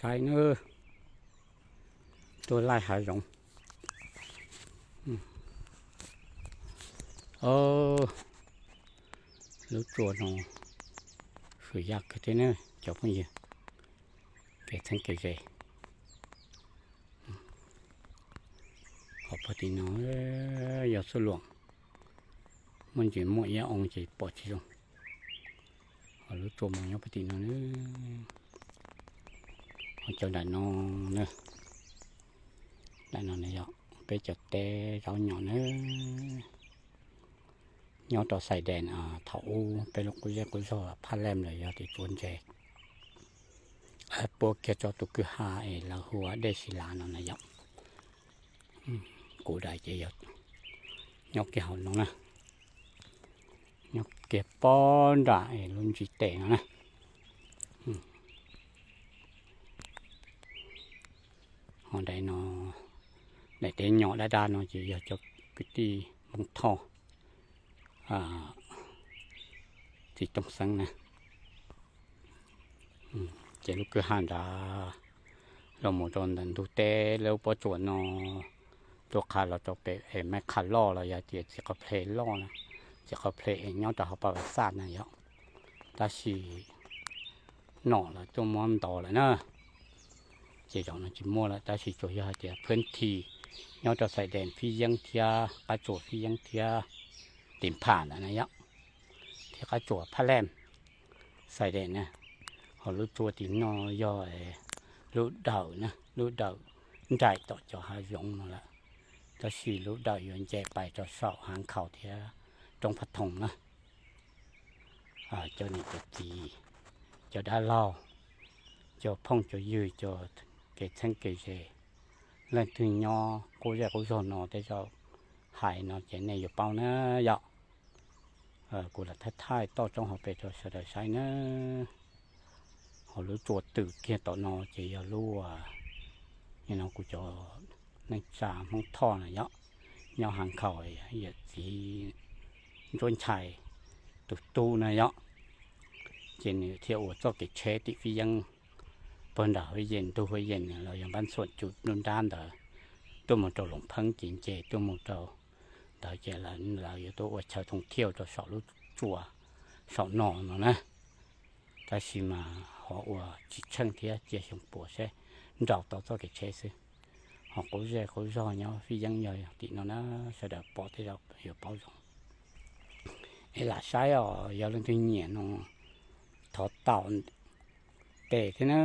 Saib na, tuaj laij hav zoov. Lub tsua no, sua yaj kawg thiab na cov phooj ywg, kev txheeb kev ze. Qhov pog tim no yog xub luam, muaj ntsis muaj iab oo ces pom tsis zoo. Ho lub tsua mas nyob pog tim no na. Ho cov nram no na, nram no yog peb cov teb zaub nyom na. Nyob rau Xais Dees, thaum ub peb lub qub zej qub zog Phaj Leej los yog tias Tsua Ntse, puab kiag tso tus kwj ha es lawv hu ua Dej Si Lav no na yom. Kuv daim ces yog nyob kiag hauv no na, nyob kiag pob nram es lub ntsis tes no na. Ho daim no, daim teb nyom dab dab no ces yog cov kwv tij Hmoob Thoj, txiv Tooj Xeeb na. Ces lub kwj ha nrad los mus rau ntawm ntug teb lub pob tsuas no, tuaj qha los rau pem es Maiv Qha Loj los yog tias Txiv Qhov Ple Loj na, Txiv Qhov Ple es nyob rau hauv Paj Vas Xaj na yom. Tab sis nom lawv tuaj muab ntaus lawm na, ces zaum no tsis muaj lawm. Tab sis tsuas yog hais tias phwb thi nyob rau Xais Dees Fib Yeeb thiab Qab Tsuas Fib Yeeb thiab Tim Pham ntawd na yom, thiab Qab Tsuas Phaj Leej, Xais Dees na. Ho lub tsua tim no yog lub dawm na, lub dawm nraim tom cov hav zoov no lawm, tab sis lub dawm yuav nce pais rau saum Hav Nkhaus thiab Roob Phaj Thoom na. Cov niam cov txiv, cov dab laug, cov phooj cov ywg, cov kev txheeb kev ze, leej twg nyob qub zej qub zog no tej zaum hais no ces nej yuav paub na yom. Kuv lam thaij thaij toj roob hauv pes rau sawv daws saib na. Ho lub tsua twm kiag tom no ces yog lub, no kuv cov neej tsa Hmoob Thoj na yom, nyob Hav Nkhaus, yawm txiv Ntsuab Nchai tus tub na yom. Ces nws thiaj ua txoj kev tsheb tim Fib Yeeb, puag nram Huab Yees, ntug Huab Yees los yog Npab Ntxhuam Cus nruab nrab ntawd, tuaj mus rau Loos Pheeb ces nce tuaj mus rau ntawd ces lawv yuav tuaj ua chaw thooj thiaj rau saum lub tsua saum no no na. Tab sis mas ho ua tsis tsheej thiab, cia xyoo puav seb nraus tau txoj kev tsheb xwb. Ho qub zej qub zog nyob Fib Yeeb yog tim no na, sawv daws pom tej zaum yuav paub zoo. Es lam saib os, yog leej twg nyiam no thov taum tes thiab na,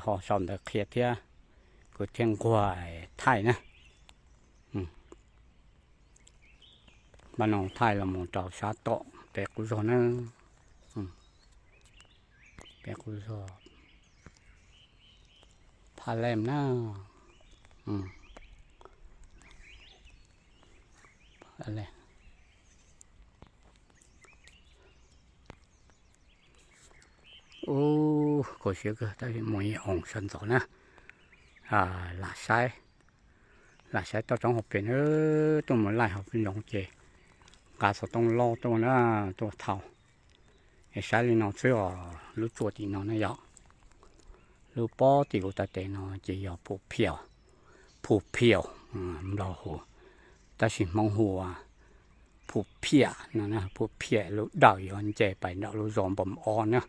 ho sau ntawv qhia thiab, kuv thiaj nquag thaij na. Npaj no thaij los mus rau sab tom peb qub zog na, peb qub zog Phaj Leej na. Ub, kho siab kawg tab sis mus ib oos sawv ntxov na. Lam saib, lam saib toj roob hauv pes na, tuaj mus laij hauv pes zoov ces nqa xov tooj loj tuaj na, tuaj thau. Es saib li no xwb os, lub tsua tim no na yom. Lub pob tim kuv taw tes no ces yog Phu Phiam, Phu Phiam Nplog hu, tab sis Hmoob hu ua Phu Phiam no, Phu Phiam lub dawm yuav nce pais nram lub zos Npoo Ob na.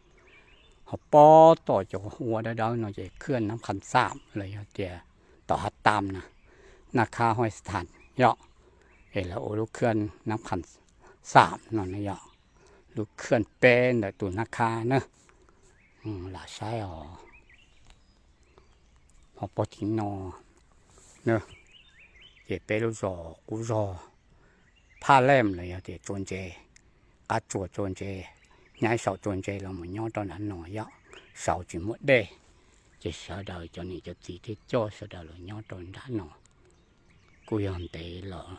Ho pob tom cov ua dawb dawb no ces khwj Nab Qha Xam los yog tias tom Hav Tam na, Naj Khab Huaj Xam yom, es lawv ua lub khwj Nab Qha Xam no na yom, lub khwj peb ntawm tus Naj Khab na. Lam saib os, ho pob tim no na, ces peb lub zos qub zog Phaj Leej los yog tias Tsua Ntse, qab tsua Tsua Ntse, nyaib saum Tsua Ntse los mus nyob rau nram no yom, saud tsis muaj dej, ces sawv daws cov niam cov txiv thiaj coj sawv daws los nyob rau nram no. Kuj yog ntev los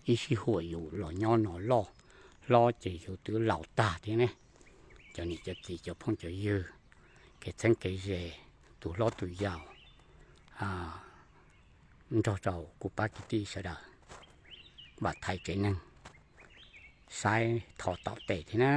ib sij huam yus los nyob no loj hlob ces yus twb laus tag thiab ne. Cov niam cov txiv cov phooj cov ywg, kev txheeb kev ze, tus hlob tus yau, nrog rau kuv pab kwv tij sawv daws, vam thaiv tsev neeg, saib thov taum tes thiab na.